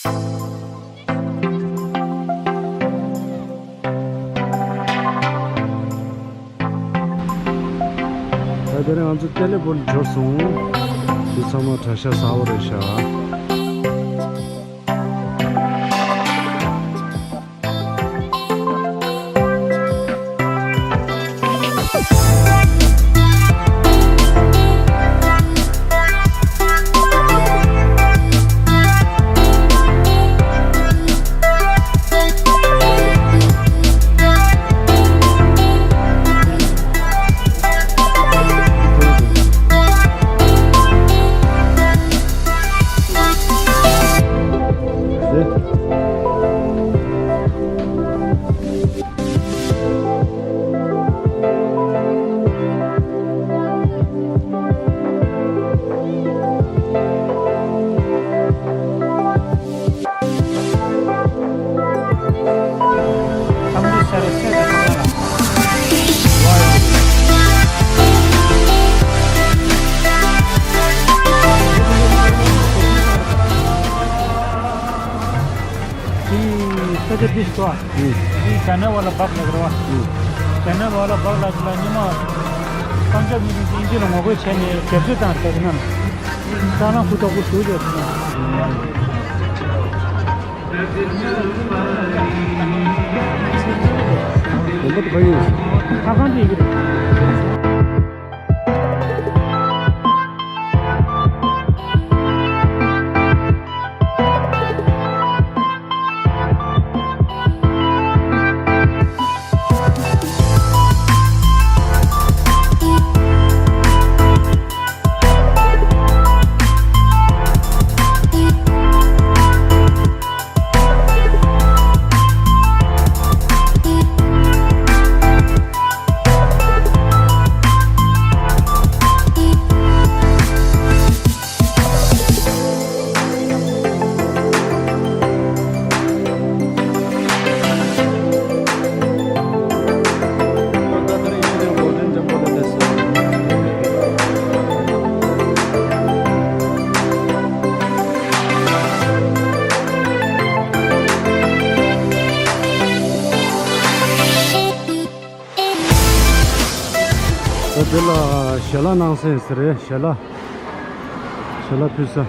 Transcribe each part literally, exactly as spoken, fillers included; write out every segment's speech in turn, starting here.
ད་དེ་རིང་ང་ཚོ་ཏེ་ལེ་པོར་འབྱོར་སོང་། འདི་ཚང་མ་གྲྭ་ཤག་གསར་པ་རེད་ཤག་འདི་ས་ཆ་འདི་ཞིག་ཏུ་ཨ། ཨུ། འདི་ཇ་ནེ་ཝ་ལ་བག་ལ་གི་རེད་བ། ཨུ། ཇ་ནེ་ཝ་ལ་བག་ལ་གི་ལ་ཉི་མ་བསམ་ཞབས་མི་རིགས་ཀྱི་ཨིན་ཇི་ལ་ངོ་རྒོལ་བྱས་ནས་རྒྱབ་སྐྱོར་བཏང་ཟེར་གི་ན། ལ་ལ་ཧུ་ཏོ་ཧུ་ཞུ་ཡོད་ཟེར་ན། ལམ་བུ་དེ་ག་ཡིན། ཁ་ཁང་དེ་ཡི་གི་རེད། ད་དེ་ལ་ཞལ་ལག་གནང་སེམས་ཟེར་རེད། ཞལ་ལག་ཞལ་ལག་ཕུལ་ས།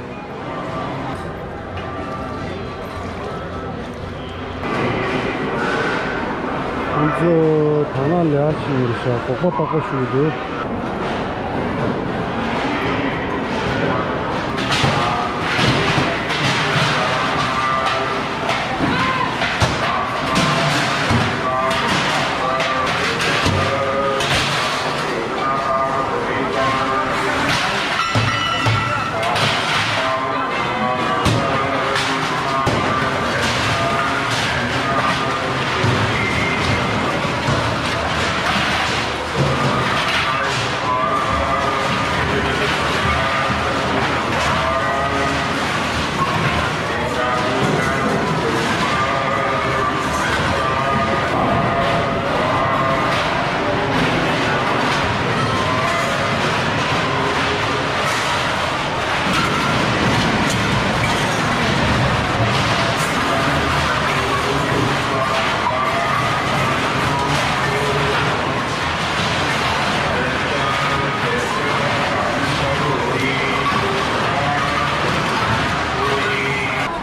ང་ཚོ་དང་བླངས་ལས་ཀ་བྱེད་ཀྱི་རེད་ཤག་སྒོག་པ་པགས་པ་བཤུ་གི་འདུག་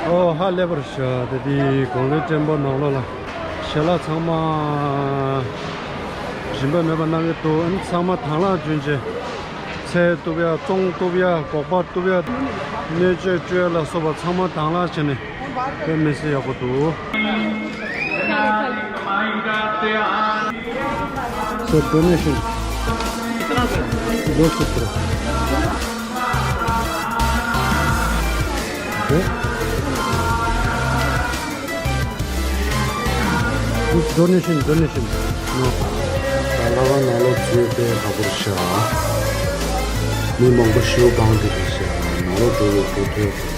ཨོ་ཧ་ལས་པར་ཤ་དེ་དེའི་དགུང་ལོའི་སྤྲིན་པ་ནང་ལོགས་ལ་ཞལ་ལག་ཚང་མ་རིན་པ་མེད་པ་གནང་གི་འདུག་ཨ་ནི་ཚང་མ་དང་བླངས་བྱོན་བྱས་ཚལ་གཏུབ་ཡ་བཙོང་གཏུབ་ཡ་སྒོག་པ་གཏུབ་ཡ་སྣོད་སྤྱོད་སྤྲོད་ཡ་ལ་སོགས་པ་ཚང་མ་དང་བླངས་བྱས་ནས་དཔེ་མི་སྲིད་ཡག་པོ་འདུག So donation. Donation. This donation, donation. No. ད་ལྷ་ཁང་ནང་ལོགས་འཛུལ་ཏེ་ཧ་གོ་རེད་ཤག་མི་མང་པོ་ཞེ་པོ་སྦང་བསྡད་རེད་ཤག་ནང་ལོགས་འགྲོ་ཡོད་འགྲོ་ཐུབ།